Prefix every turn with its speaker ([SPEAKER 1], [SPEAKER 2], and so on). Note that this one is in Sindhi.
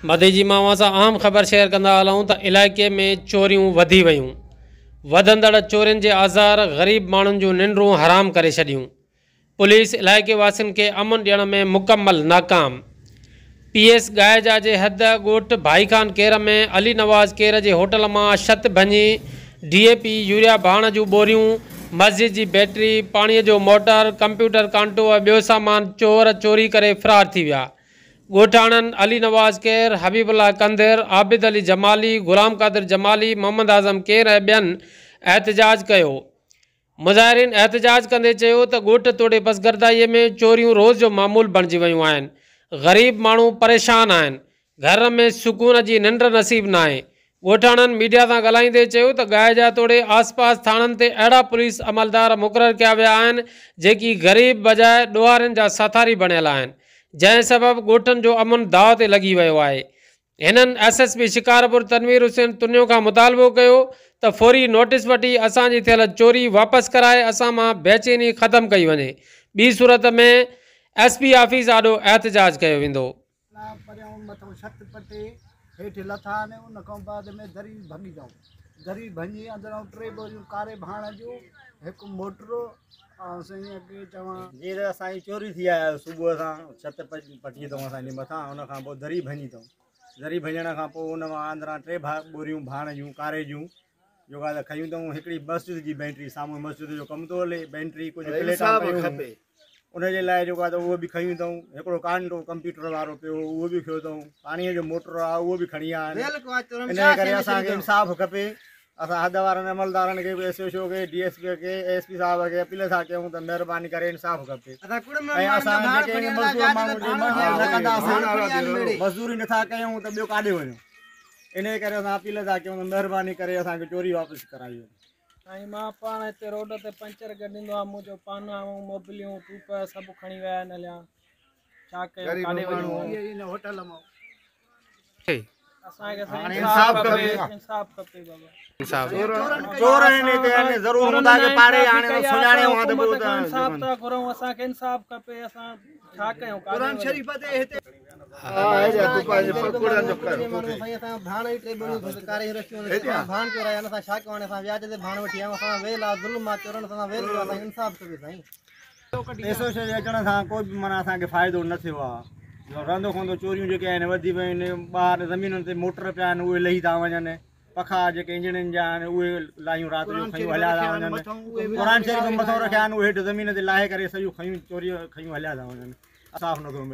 [SPEAKER 1] مديجي مان اوهان سان اهم خبر شيئر ڪندا هلون ته علائقي ۾ چوريون وڌي ويون، وڌندڙ چورين جي آزار غريب ماڻهن جون ننڊون حرام ڪري ڇڏيون، پوليس علائقي واسين کي امن ڏيڻ ۾ مڪمل ناڪام. پي ايس ڳائيجا جي حد ڳوٺ ڀائي خان ڪير ۾ علي نواز ڪير جي هوٽل مان ڇت ڀڃي ڊي اي پي، يوريا ڀاڻ جون ٻوريون، مسجد جي بيٽري، پاڻي جو موٽر، ڪمپيوٽر ڪانٽو ۽ ٻيو سامان چور چوري ڪري فرار ٿي ويا. ڳوٺاڻن علي نواز ڪير، حبيب الله ڪنڌر، عابد علي جمالي، غلام قادر جمالي، محمد اعظم ڪير ۽ ٻين احتجاج ڪيو. مظاهرين احتجاج ڪندي چيو ته ڳوٺ توڙي پسگردائي ۾ چوريون روز جو معمول بڻجي ويون آهن، غريب ماڻهو پريشان آهن، گهر ۾ سڪون جي ننڊ نصيب ناهي. ڳوٺاڻن ميڊيا سان ڳالهائيندي چيو ته ڳائيجا توڙي آس پاس ٿاڻن تي اهڙا پوليس عملدار مقرر ڪيا ويا آهن جيڪي غريب بجاء ڏوهارين جا ساٿاري بڻيل آهن، جنهن سبب ڳوٺن جو امن داء تي لڳي ويو آهي. هنن S S P Shikarpur Tanveer Hussain Tunio کان مطالبو ڪيو ته فوري نوٽيس وٺي اسان جي ٿيل چوري واپس ڪرائي اسان مان بيچيني ختم ڪئي وڃي ٻي صورت ۾ ايس پي آفيس آڏو احتجاج ڪيو ويندو.
[SPEAKER 2] پريان مٿئون ڇت پٽي هيٺ لٿا آهن ان کان بعد ۾ دري ڀڳي اٿئون دري ڀڃي اندران ٽي ٻوريون ڪاري ڀاڻ جون هڪ موٽر ۽ سائين اڳي چوان.
[SPEAKER 3] جيئن ته اسان جي چوري ٿي آهي صبح سان ڇت پٽي اٿئون اسان جي مٿان ان کان پوء دري ڀڃي اٿئون دري ڀڃڻ کان پوء ان مان اندران ٽي ٻوريون ڀاڻ جون ڪاري جون جيڪا ته کنيون اٿئون هڪڙي مسجد جي بينٽري سامهون مسجد جو ڪم ٿو هلي بينٽري ڪجهه پليٽا پيون ان جي لاء جيڪو آهي ته اهو به کنيون اٿئون هڪڙو ڪانٽو ڪمپيوٽر وارو پيو هو اهو به کنيو اٿئون پاڻيء جو موٽر آهي اهو به کڻي آيا آهن ان جي ڪري اسان کي انصاف کپي اسان حد وارن عملدارن کي به ايس ايڇ او کي ڊي ايس پي کي ايس پي صاحب کي اپيل ٿا ڪيون ته مهرباني ڪري انصاف کپي ۽ اسان جيڪي مزدور ماڻهو جي مزدوري نه ڪنداسين مزدوري نٿا ڪيون ته ٻيو ڪاڏي وڃون ان جي ڪري اسان اپيل ٿا ڪيون ته مهرباني ڪري اسان کي چوري واپس ڪرائي وڃي.
[SPEAKER 4] سائين مان پاڻ هتي روڊ تي پنچر ڳنڍيندو آهيان منهنجو پانا ۽ موبليون ٽوپ سڀ کڻي ويا آهن هليا ڇا ڪيون ڪاڏي وڃون اسان کي سائين انصاف کپي انصاف کپي بابا
[SPEAKER 3] چور آهن هتي آهن ضرور هوندا ڪي پاڙي هاڻي سڃاڻي هئا ته پوء ته
[SPEAKER 4] انصاف ٿا گهرون اسان کي انصاف کپي اسان ڇا ڪيون
[SPEAKER 2] قرآن شريف تي هتي
[SPEAKER 3] ايسوسيئيشن جي اچڻ سان ڪو به معنيٰ اسان کي فائدو نه ٿيو آهي رهندو کهندو چوريون جيڪي آهن وڌي ويون آهن ٻاهر زمينن تي موٽر پيا آهن اهي لهي ٿا وڃن پکا جيڪي انجڻين جا آهن اهي لاهيون رات جو کنيون هليا ٿا وڃن قرآن شريف مٿو رکيا آهن اهي هيٺ زمين تي لاهي ڪري سڄيون کنيون چوري کنيون هليا ٿا وڃن انصاف نٿو ملي.